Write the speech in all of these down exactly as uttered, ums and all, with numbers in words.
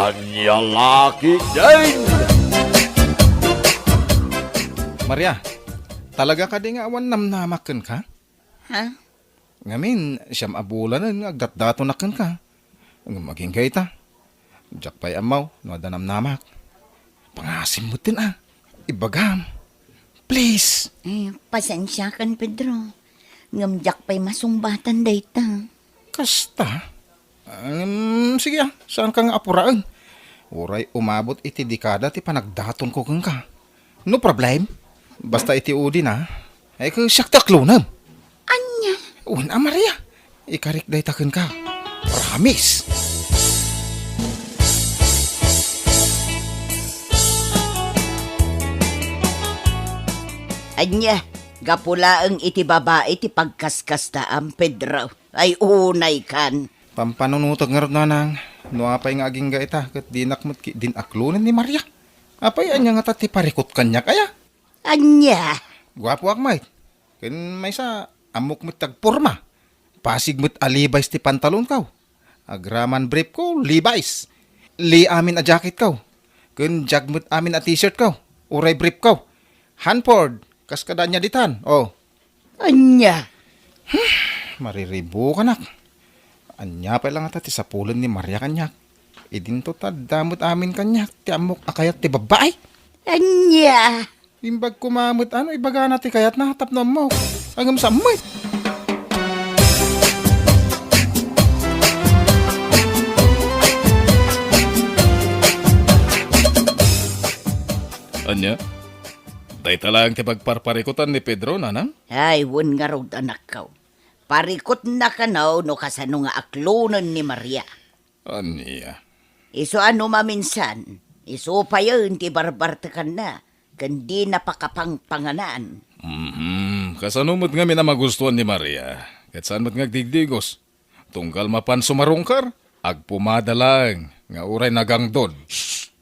Ania la ketdin? Maria, talaga kadi nga awan namnamak kenka? Ha? Ngamin, siam a bulanen nga agdatdatonak kenka. Ngem agingga ita. Diak pay ammo no adda namnamak. Pangasim metten a. Ibagam. Please. Eh, pasensiakan, Pedro. Ngem diak pay masungbatan dayta. Kasta? Em, sige a, saanka nga apuraen. Uray umabot iti dekada ti panagdatonko kenka. No problem. Basta iti udi na, ay, ket siak ti aklonem. Ania? Wen a, Maria. Ikarik dayta kenka. Promise. Ania, gapu laeng iti babai ti pagkaskastaam, Pedro. Ay, unaykan. Pampanunotek ngarud, nanang, no apay nga agingga ita, ket dinak met ki-, din aklonen ni Maria. Apay, ania ngata ti parikut kaniak, aya? Ania? Guapoak met. Ken maysa, ammok met ti agporma. Pasig met a Levi's ti pantalonko. Agraman briefko, Levi's. Lee amin a jacketko. Ken jag met amin a t-shirtko. Uray briefko. Hanford, kas kada ania ditan. Oh. Ania? Mariribukanak. Ania pay la ngata ti sapulen ni Maria kaniak? Idinto ta adda met amin kaniak ti ammok a kayat ti babbai. Ania? Imbag koma met a no ibagana ti kayatna tapno ammok. Ngem saan met? Ania? Dayta laeng ti pagparparikutan ni Pedro, nanang? Ay, wen ngarud, anakko. Parikutna kano no kasano nga aklonen ni Maria. Ania? Isu a no maminsan, isu payen ti barbartekanna, ken dina pakapangpanganan. Mhm. Kasano met ngamin a magustuan ni Maria? Ket saan met nga agdigdigos? Tunggal mapan sumarungkar, agpumada laeng nga uray nagangdod. Shh!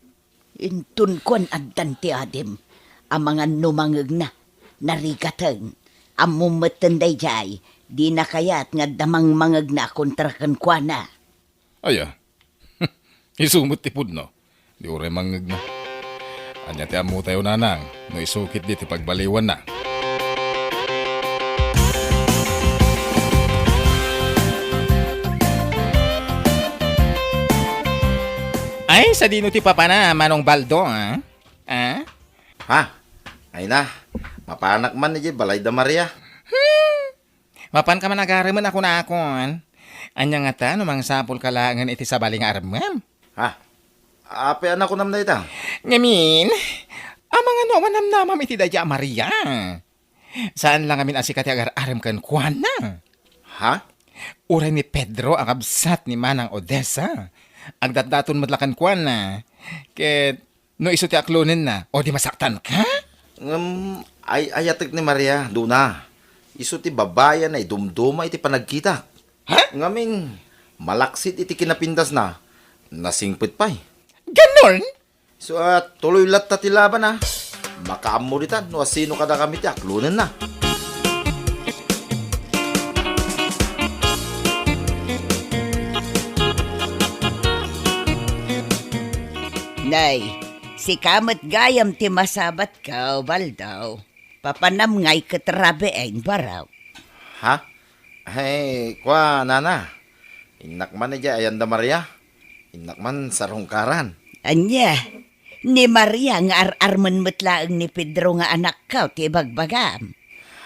Inton kuan addan ti adim, amangan no mangngegna, narigateng. Ammom metten daydiay, dina kayat nga adda mangmangngegna kontra kenkuana. Aya? Isu met ti pudno. Di uray mangngegna. Ania ti ammotayo, nanang, no isu ketdi ti pagbaliwanna? Ay, sadino ti papana, Manong Baldo, a? A? Ha? Ay na, mapanak man idiay balay da Maria. Hmm. Mapanka man agaremen a kunakon. Ania ngata no mangsapulka laengen iti sabali nga armem? Ha? Apay a nakunam dayta? Ngamin, amangan no awan namnamam iti dayta a Maria. Saan la ngamin a sika ti agar-arem kenkuana. Ha? Uray ni Pedro a kabsat ni Manang Odessa, agdatdaton met la kenkuana. Ket no isu ti aklonenna, o di masaktanka? Ngem ay-ayatek ni Maria, Dona. Isu ti babai a naidumduma iti panagkitak. Ha? Ngamin, malaksid iti kinapindasna, nasingpet pay. Ganon? So, ah, tuloy latta ti laban, a. Makaammo ditan no asino kadakami ti aklonenna. Nay, sika met gayam ti masabatko, Baldo. Papanam ngay ket rabiin, barok. Ha? Ay, kua, nana. Innak man idiay ayan da Maria. Innak man sarungkaran. Ania? Ni Maria nga ar-armen met laeng ni Pedro nga anakko ti ibagbagam.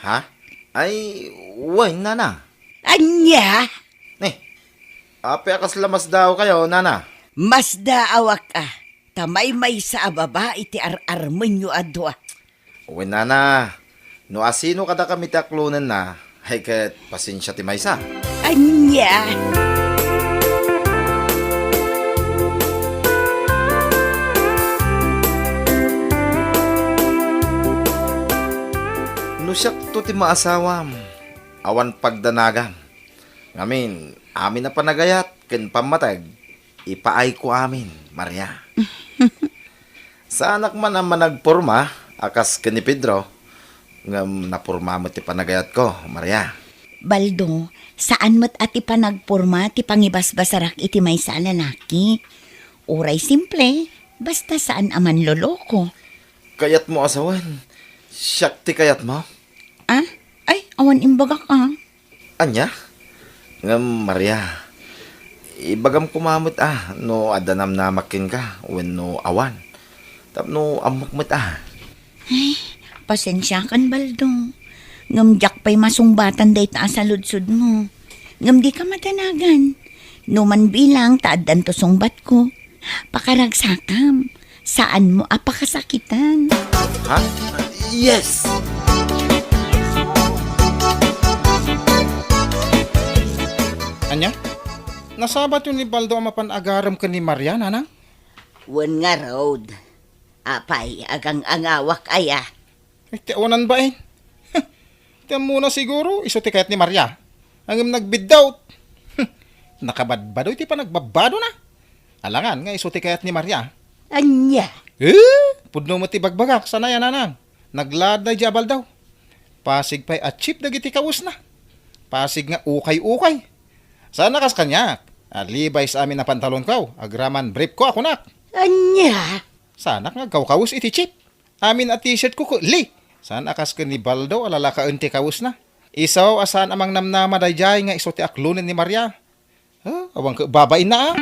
Ha? Ay, wen, nana. Ania? Eh, apay a kasla masdaawkayo, nana? Masdaawak a, ta maymaysa a babai ti ar-armenyo a dua. Wen, nana, no asino kadakami ti aklonenna, ay ket pasensia ti maysa. Ania? No siakto ti maasawam, awan pagdanagam. Ngamin, amin a panagayat ken pammateg, ipaayko amin, Maria. Saanak man a managporma a kas ken ni Pedro, ngem naporma met ti panagayatko, Maria. Baldo, saan met a ti panagporma ti pangibasbasarak iti maysa a lalaki. Uray simple, basta saan a manloloko. Kayatmo a sawen, siak ti kayatmo? Ah? Ay, awan imbagak, ah. Ania? Ngem, Maria, ibagam koma met, ah, no adda namnamak kenka wenno awan. Tapno ammok met, ah. Ay, pasensiakan, Baldo. Ngem diak pay masungbatan dayta a saludsodmo. Ngem dika madanagan. No man bilang ta addanto sungbatko, pakaragsakam. Saanmo a pakasakitan. Ha? Yes! Ania? Nasabatyo ni Baldo a mapan agarem ken ni Maria, nanang? Wen ngarud. Apay, agang-angawak aya? Ay, ti awanan bain. Ti ammona siguro, isu ti kayat ni Maria. Ngem nagbiddaw. Nakabadbadoy ti panagbabbadona. Alangan nga isu ti kayat ni Maria. Ania? Eh, pudno met ti bagbagak, saan aya, nanang? Naglaad daydiay a Baldo. Pasig pay a cheap dagiti kawesna. Pasig nga ukay-ukay. Saan a kas kaniak. A Levi's amin a pantalonko, agraman briefko a kunak. Ania? Saanak nga agkawkawes iti cheap. Amin a t-shirtko ket Lee. Saan a kas ken ni Baldo a lalakaen ti kawesna. Isu a saan a mangnamnama daydiay nga isu ti aklonen ni Maria. Ah, awan ket babainna, ah.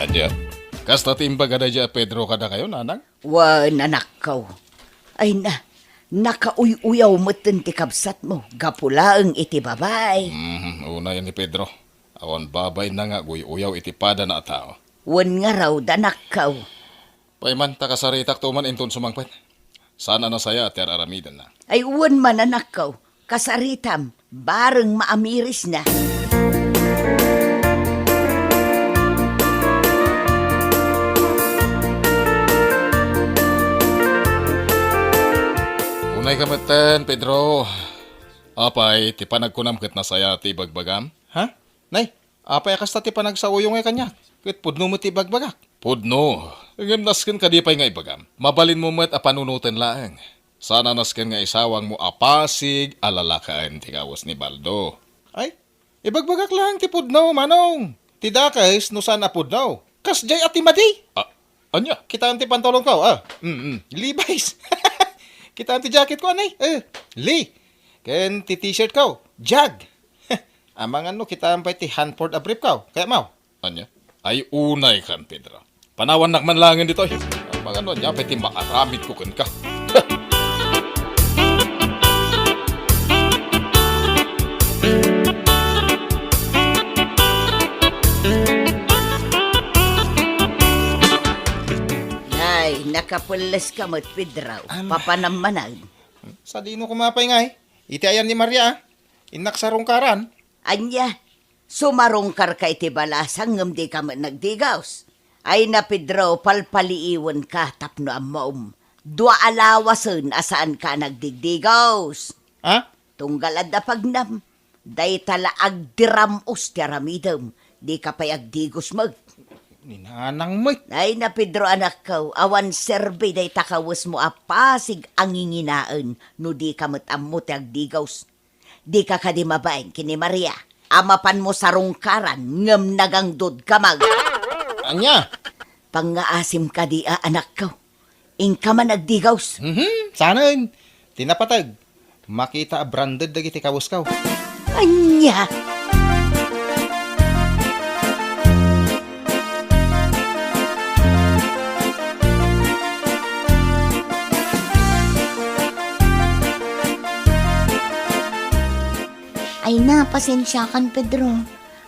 Ania? Kasta ti imbaga daydiay a Pedro kadakayo, nanang? Wen, anakko. Ay na, nakauy-uyaw metten ti kabsatmo, gapu laeng iti babai. Mhm, unay ni Pedro. Awan babainna nga aguy-uyaw iti padana a tao. Wen ngarud, anakko. Pay man, ta kasaritakto man inton sumangpet. Saan a nasayaat ti ar-aramidenna. Ay, wen man, anakko. Kasaritam, bareng maamirisna. Unayka metten, Pedro. Apay, ti panagkunam ket nasayaat ti ibagbagam? Ha? Nay, apay a kasta ti panagsaoyo ngay kaniak? Ket pudno met ti ibagbagak. Pudno. Ngem nasken kadi pay nga ibagam? Mabalinmo met a panunoten laeng. Saan a nasken nga isawangmo a pasig a lalakaen ti kawes ni Baldo. Ay, ibagbagak laeng ti pudno, Manong. Ti dakes no saan a pudno. Kasdiay a ti madi. Ah, ania? Kitaem ti pantalonko, ah. Mm, mm. Levi's. Kitaem ti jacketko, anay. Eh, Lee. Ken ti t-shirtko, Jag. Amangan no kitaem pay ti Hanford a briefko. Kayatmo? Ania? Ay, unaykan, Pedro. Panawannak man laengen ditoy. Amangan no ania pay ti maaramidko kenka. Nay, nakapelleska met, Pedro. Am. Papanam manen. Sadino koma pay ngay? Iti ayan ni Maria, ah. Innak sarungkaran. Ania? Sumarungkarka iti balasang ngem dika met nagdigaws. Ay na, Pedro, palpaliiwenka tapno ammom. Dua a lawasen a saanka a nagdigdigaws. Ha? Tunggal adda pagnam, dayta la agdiram-os ti aramidem, dika pay agdigos met. Ni nanang met. Ay na, Pedro, anakko, awan serbi dayta kawesmo a pasig a nginginaen no dika met ammo ti agdigaws. Dika kadi mabain ken ni Maria a mapanmo sarungkaran ngem nagangdodka met? Ania? Pangngaasim kadi a, anakko. Inka man agdigaws. Mhm, saanen. Ti napateg, makita a branded dagiti kawesko. Ania? Ay na, pasensiakan, Pedro.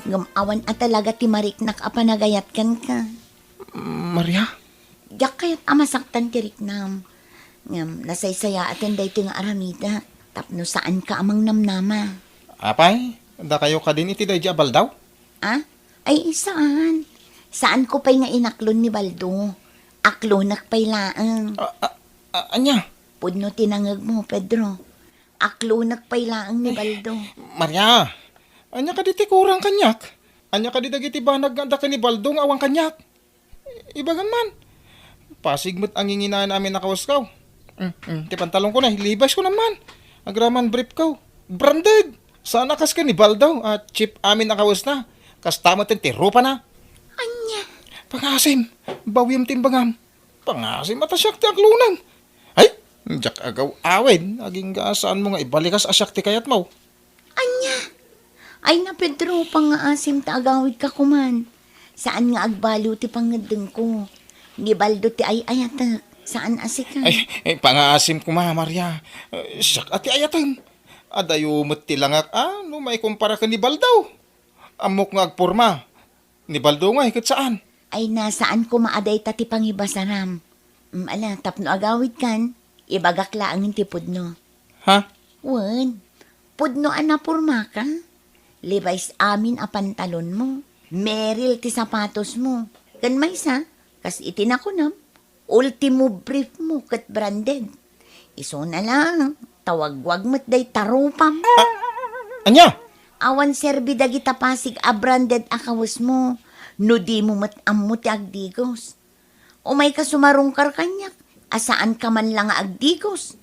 Ngem awan a talaga ti mariknak a panagayat kenka. Maria? Diak kayat a masaktan ti riknam. Ngem nasaysayaaten daytoy nga aramidek tapno saanka a mangnamnama. Apay, dakayo kadin iti daydi a Baldo? Ah? Ay, saan. Saanko pay nga inaklon ni Baldo. Aklonek pay laeng. A, a, a, ania? Pudno ti nangegmo, Pedro. Aklonek pay laeng ni Baldo. Maria, ania kadi ti kurang kaniak? Ania kadi dagiti banag nga adda ken ni Baldo nga awan kaniak? Ibagam man. Pasig met a nginginaen amin a kawesko. Mm, mm, ti pantalonko na, Levi's ko naman. Agraman briefko. Branded! Saan a kas ken ni Baldo a cheap amin a kawesna. Kasta met ti rupana. Ania? Pangasim, bawiem ti imbagam. Pangasim a ta siak ti aklonen. Ay, diak agaw-awen, agingga saanmo nga ibalikas a siak ti kayatmo. Ania? Ay na, Pedro, pangaasim ta agawidka koman. Saan nga agbalu ti pangngeddengko. Ni Baldo ti ay-ayatek, saan a sika. Ay, eh, pangaasim koma, Maria. Eh, siak a ti ayatem. Adayo met ti langak a no maikumpara ken ni Baldo. Ammok nga agporma. Ni Baldo ngay ket saan. Ay na, saan koma a dayta ti pangibasaram. Mm, ala, tapno agawidkan, ibagak laengen ti pudno. Ha? Wen, pudno a napormaka. Levi's amin a pantalonmo. Merrell ti sapatosmo. Ken maysa, kas iti nakunam, Ultimo briefmo ket branded. Isuna laeng, ta wagwag met dayta rupam. Ah, ania? Awan serbi dagita pasig a branded a kawesmo, no dimo met ammo ti agdigos. Umayka sumarungkar kaniak, a saanka man la nga agdigos.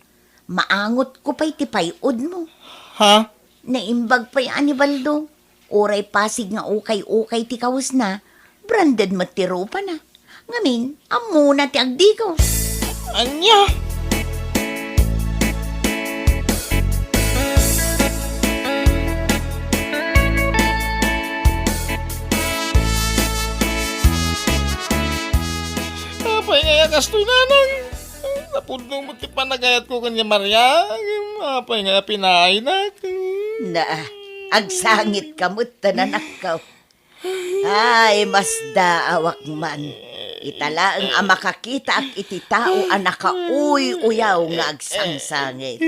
Maangotko pay ti pay-odmo. Ha? Naimbag pay a ni Baldo. Uray pasig nga ukay-ukay ti kawesna, branded met ti rupana. Ngamin, ammona ti agdigos. Ania? Apay ngay a kastoy, nanang? Napudno met ti panagayatko ken ni Maria. Apay nga pinaaynak? Na, agsangitka met, anakko. Ay, masdaawak man. Ita laeng a makakitaak iti tao a nakauy-uyaw nga agsangsangit.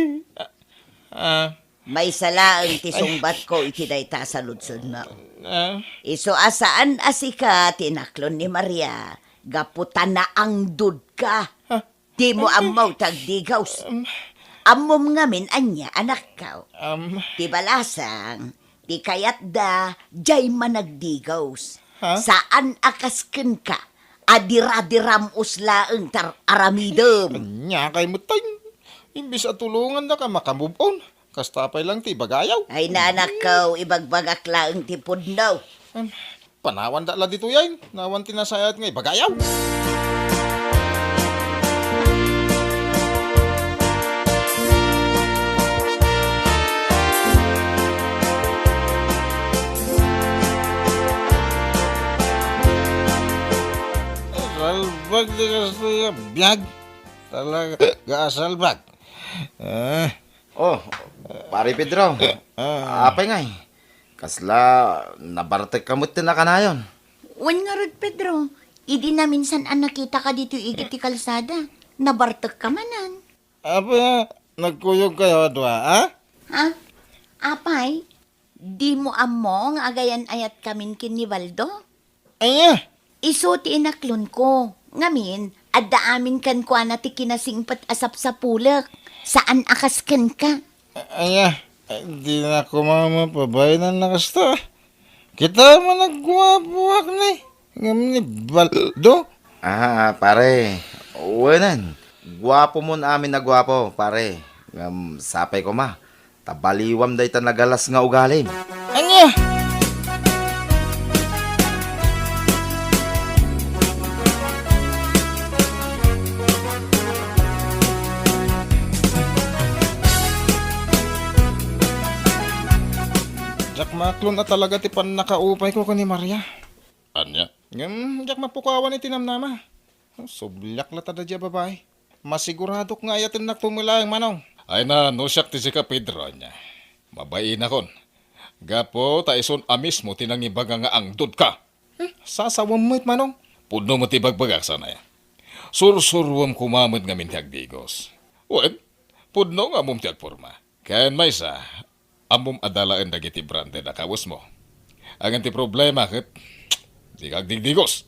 Ah, Maysa laeng ti sungbatko iti dayta a saludsodmo. Ah. Isu a saan a sika ti inaklon ni Maria, gapu ta naangdodka. Ah. Dimo ammo ti agdigos. Um. Ammom ngamin ania, anakko? Um. Ti balasang, ti kayatda, diay managdigos. Ha? Saan a kas kenka, a diradiram-os laeng ti ar-aramidem. Ania kay metten? Imbes a tulongandaka maka-move on, kasta pay lang ti ibagayo. Ay, anakko, ibagbagak laeng ti pudno. Em, panawanda la ditoy, ay. Awan ti nasayaat nga ibagayo. Salbag ti kastoy a biag. Talaga a salbag. Ah. Oh, Pare Pedro. Ah. Apay ngay? Kasla nabartekka metten a kanayon? Wen ngarud, Pedro. Idi naminsan a nakitaka ditoy iti kalsada, nabartekka manen. Apay, nagkuyogkayo a dua, a? Ha? Apay, dimo ammo nga agayan-ayatkamin ken ni Baldo? Ania? Isu ti inaklonko. Ngamin, adda amin kenkuana ti kinasingpet a sapsapulek. Saan a kas kenka. Ania? Dina koma mapabainanna kasta. Kita man a guapoak ni, ngem ni Baldo. Ah, pare, wenen, guapomon amin a guapo, pare. Ngem sapay koma, ta baliwam dayta nagalas nga ugalim. Ania? Diak maaklon a talaga ti pannakaupayko ken ni Maria. Ania? Ngem diak mapukawan iti namnama. Subliak la ta daydiay a babai. Masiguradok nga ayatennakto met laeng, Manong. Ay na, no siak ti sika, Pedro, ania? Mabainakon. Gapu ta isun a mismo ti nangibaga nga angdodka. Hmm, sasawem met, Manong. Pudno met ti ibagbagak, sana. Sursuruem koma met ngamin ti agdigos. Wen, pudno nga ammom ti agporma. Ken maysa, ammom adda laeng dagiti branded a kawesmo. Ngem ti problema ket, dika agdigdigos.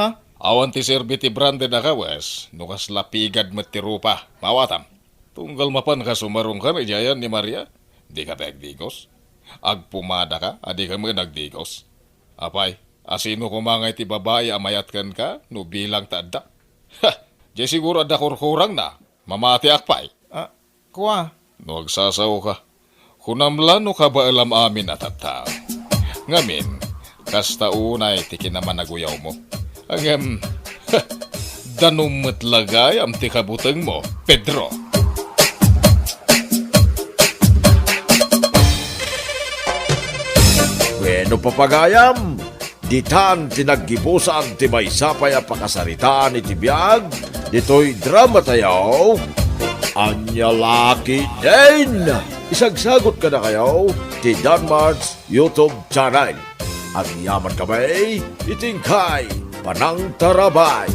Ha? Awan ti serbi ti branded a kawes no kasla pigad met ti rupa. Maawatam. Tunggal mapanka sumarungkar idiay ayan ni Maria, dika pay agdigos. Agpumadaka a dika met agdigos. Apay, asino koma ngay ti babai a mayat kenka no bilang ta adda? Ha! Diay siguro adda kurkurangna, mamatiak pay. Ah, kua? No agsasaoka, Kunam la no kabaelam amin a tattao. Ngamin, kasta unay ti kinamanaguyawmo. Ngem, danum met la gayam ti kabutengmo, Pedro. Bueno, papagayam, ditan ti naggibusan ti maysa pay a pakasaritaan iti biag ditoy dramatayo. Ania la ketdin? Isagsagot kadakayo ti Danmart's YouTube channel. Agyamankami iti inkay panangtarabay.